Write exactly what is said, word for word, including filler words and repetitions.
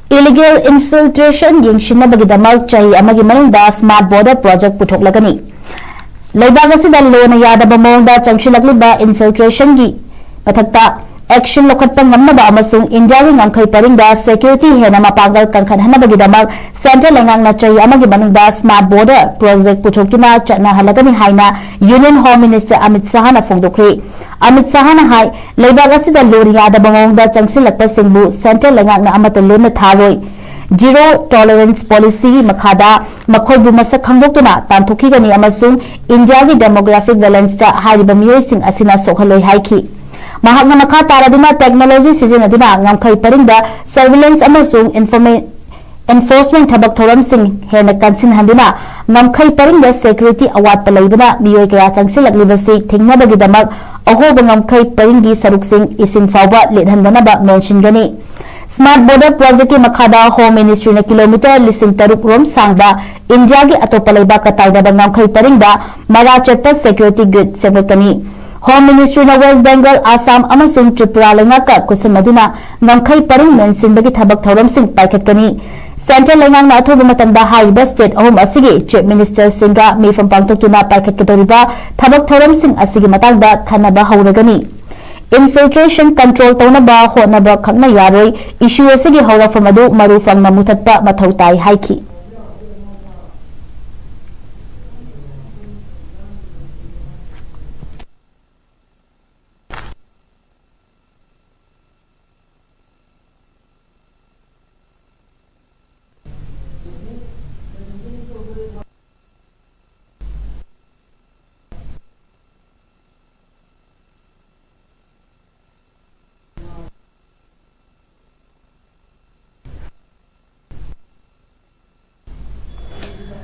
Illegal infiltration ꯌꯦꯡꯁꯤꯟꯅꯕꯒꯤꯗꯃꯛ ꯆꯍꯤ ꯑꯃꯒꯤ ꯃꯅꯨꯡꯗ Smart Border Project ꯄꯨꯊꯣꯛꯂꯒꯅꯤ꯫ ꯂꯩꯕꯥꯛ ꯑꯁꯤꯗ ꯂꯣꯅ ꯌꯥꯗꯕ ꯃꯑꯣꯡꯗ ꯆꯪꯁꯤꯜꯂꯛꯂꯤꯕ infiltrationꯒꯤ ꯃꯊꯛꯇ action ꯂꯧꯈꯠꯄ ꯉꯝꯅꯕ ꯑꯃꯁꯨꯡ ꯏꯟꯗꯤꯌꯥꯒꯤ ꯉꯝꯈꯩ ꯄꯔꯤꯡꯗ security ꯍꯦꯟꯅ ꯃꯄꯥꯡꯒꯜ ꯀꯟꯈꯠꯍꯟꯅꯕꯒꯤꯗꯃꯛ central ꯂꯩꯉꯥꯛꯅ ꯆꯍꯤ ꯑꯃꯒꯤ ꯃꯅꯨꯡꯗ Smart Border Project ꯄꯨꯊꯣꯛꯇꯨꯅ ꯆꯠꯅꯍꯜꯂꯒꯅꯤ ꯍꯥꯏꯅ Union Home Minister Amit ꯁꯍꯥꯅ ꯐꯣꯡꯗꯣꯛꯈ꯭ꯔꯤ꯫ Amit ꯁꯍꯥꯅ ꯍꯥꯏ, ꯂꯩꯕꯥꯛ ꯑꯁꯤꯗ ꯂꯣꯟ ꯌꯥꯗꯕ ꯃꯑꯣꯡꯗ ꯆꯪꯁꯤꯜꯂꯛꯄꯁꯤꯡꯕꯨ central ꯂꯩꯉꯥꯛꯅ ꯑꯃꯠꯇ ꯂꯣꯟꯅ ꯊꯥꯔꯣꯏ꯫ Zero Tolerance Policyꯒꯤ ꯃꯈꯥꯗ ꯃꯈꯣꯏꯕꯨ ꯃꯁꯛ ꯈꯪꯗꯣꯛꯇꯨꯅ ꯇꯥꯟꯊꯣꯛꯈꯤꯒꯅꯤ ꯑꯃꯁꯨꯡ ꯏꯟꯗꯤꯌꯥꯒꯤ demographic balanceꯇ ꯍꯥꯏꯔꯤꯕ ꯃꯤꯑꯣꯏꯁꯤꯡ ꯑꯁꯤꯅ ꯁꯣꯛꯍꯜꯂꯣꯏ ꯍꯥꯏꯈꯤ꯫ ꯃꯍꯥꯛꯅ ꯃꯈꯥ ꯇꯥꯔꯗꯨꯅ technology ꯁꯤꯖꯤꯟꯅꯗꯨꯅ ꯉꯝꯈꯩ ꯄꯔꯤꯡꯗ surveillance ꯑꯃꯁꯨꯡ informa-, enforcement ꯊꯕꯛ ꯊꯧꯔꯝꯁꯤꯡ ꯍꯦꯟꯅ ꯀꯟꯁꯤꯟꯍꯟꯗꯨꯅ ꯉꯝꯈꯩ ꯄꯔꯤꯡꯗ security ꯑꯋꯥꯠꯄ ꯂꯩꯕꯅ ꯃꯤꯑꯣꯏ ꯀꯌꯥ ꯆꯪꯁꯤꯜꯂꯛꯂꯤꯕꯁꯤ ꯊꯤꯡꯅꯕꯒꯤꯗꯃꯛ ꯑꯍꯣꯕ ꯉꯝꯈꯩ ꯄꯔꯤꯡꯒꯤ ꯁꯔꯨꯛꯁꯤꯡ ꯏꯁꯤꯡ ꯐꯥꯎꯕ ꯂꯤꯠꯍꯟꯗꯅꯕ ꯃꯦꯟꯁꯤꯟꯒꯅꯤ꯫ Smart Border Projectꯀꯤ ꯃꯈꯥꯗ Home Ministryꯅ kilometre ꯂꯤꯁꯤꯡ ꯇꯔꯨꯛ ꯔꯣꯝ ꯁꯥꯡꯕ ꯏꯟꯗꯤꯌꯥꯒꯤ ꯑꯇꯣꯞꯄ ꯂꯩꯕꯥꯛꯀ ꯇꯥꯏꯅꯕ ꯉꯝꯈꯩ ꯄꯔꯤꯡꯗ ꯃꯔꯥ ꯆꯠꯄ security grid ꯁꯦꯝꯒꯠꯀꯅꯤ꯫ Home Ministryꯅ West Bengal, Assam ꯑꯃꯁꯨꯡ ꯇ꯭ꯔꯤꯄꯨꯔꯥ ꯂꯩꯉꯥꯛꯀ ꯈꯨꯠꯁꯝꯅꯗꯨꯅ ꯉꯝꯈꯩ ꯄꯔꯤꯡ ꯃꯦꯟꯁꯤꯟꯕꯒꯤ ꯊꯕꯛ ꯊꯧꯔꯝꯁꯤꯡ ꯄꯥꯏꯈꯠꯀꯅꯤ꯫ Central ꯂꯩꯉꯥꯛꯅ ꯑꯊꯨꯕ ꯃꯇꯝꯗ ꯍꯥꯏꯔꯤꯕ state ꯑꯍꯨꯝ ꯑꯁꯤꯒꯤ Chief Ministerꯁꯤꯡꯒ ꯃꯤꯐꯝ ꯄꯥꯡꯊꯣꯛꯇꯨꯅ ꯄꯥꯏꯈꯠꯀꯗꯧꯔꯤꯕ ꯊꯕꯛ ꯊꯧꯔꯝꯁꯤꯡ ꯑꯁꯤꯒꯤ ꯃꯇꯥꯡꯗ ꯈꯟꯅꯕ ꯍꯧꯔꯒꯅꯤ꯫ Infiltration control ꯇꯧꯅꯕ ꯍꯣꯠꯅꯕ ꯈꯛꯅ ꯌꯥꯔꯣꯏ, issue ꯑꯁꯤꯒꯤ ꯍꯧꯔꯛꯐꯝ ꯑꯗꯨ ꯃꯔꯨ ꯐꯪꯅ ꯃꯨꯊꯠꯄ ꯃꯊꯧ ꯇꯥꯏ ꯍꯥꯏꯈꯤ꯫